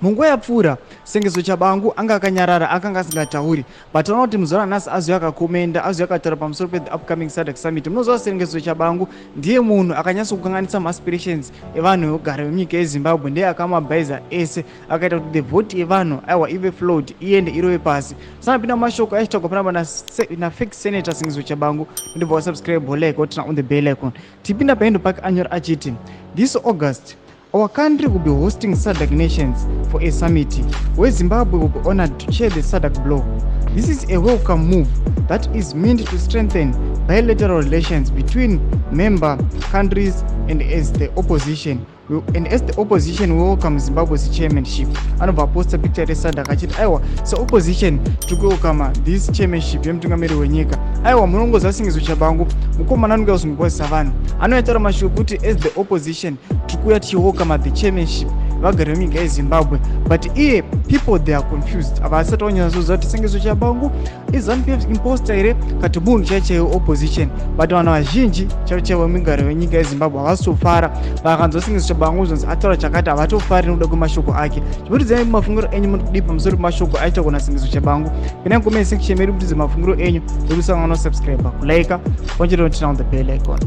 Munguva yapfuura, Sengezo Tshabangu anga akanyarara, akanga asingatauri, but tinoona kuti muzuva ranhasi azouya akakomenda, azouya akataura pamusoro pe the upcoming SADC summit. Munoziva Sengezo Tshabangu ndiye munhu akanyatso kukanganisa maaspirations evanhu vekugara vemunyika yeZimbabwe, ndiye akamabhaiza ese, akaita kuti the vote yevanhu aiwa ive flowed, iende irove pasi. Sanapinda mumashoko aitagwa panapa nafake senator Sengezo Tshabangu, ndobva wasubscribe, like, woturn on the bell icon. Tipinda paendo pake anyora achiti, "This August, our country will be hosting SADC nations for a summit where Zimbabwe will be honored to chair the SADC bloc. This is a welcome move that is meant to strengthen bilateral relations between member countries and as the opposition, we welcome Zimbabwe's chairmanship." Anobva aposta picture reSADC achiti, aiwa, seopposition tiri kuwelcome this chairmanship yemutungamiri wenyika. Aiwa, munongoziva Sengezo Tshabangu mukomana anonge kuzongokwazisa vanhu, anoitaura mashoko kuti as the opposition tiri kuuya tichiwelcome the chairmanship vagari vemunyika yeZimbabwe. But iye, people, they are confused, havasati vanyatsoziva kuti Sengezo Tshabangu iZANU PF imposter here kati munhu chaiyo chaiyo opposition. But vanhu vazhinji chaivo chaivo vemugari venyika yeZimbabwe havasitofara vakanzwa Sengezo Tshabangu zvonzi ataura chakati, havatofari nekuda kwemashoko ake. Chibutidzai mafungiro enyu muri pamusoro pemashoko aitaurwa naSengezo Tshabangu. Pinai comment section medu, mutidze mafungiro enyu. Ndokusangana, subscribe, kulike, ponchero, turn on the bell icon.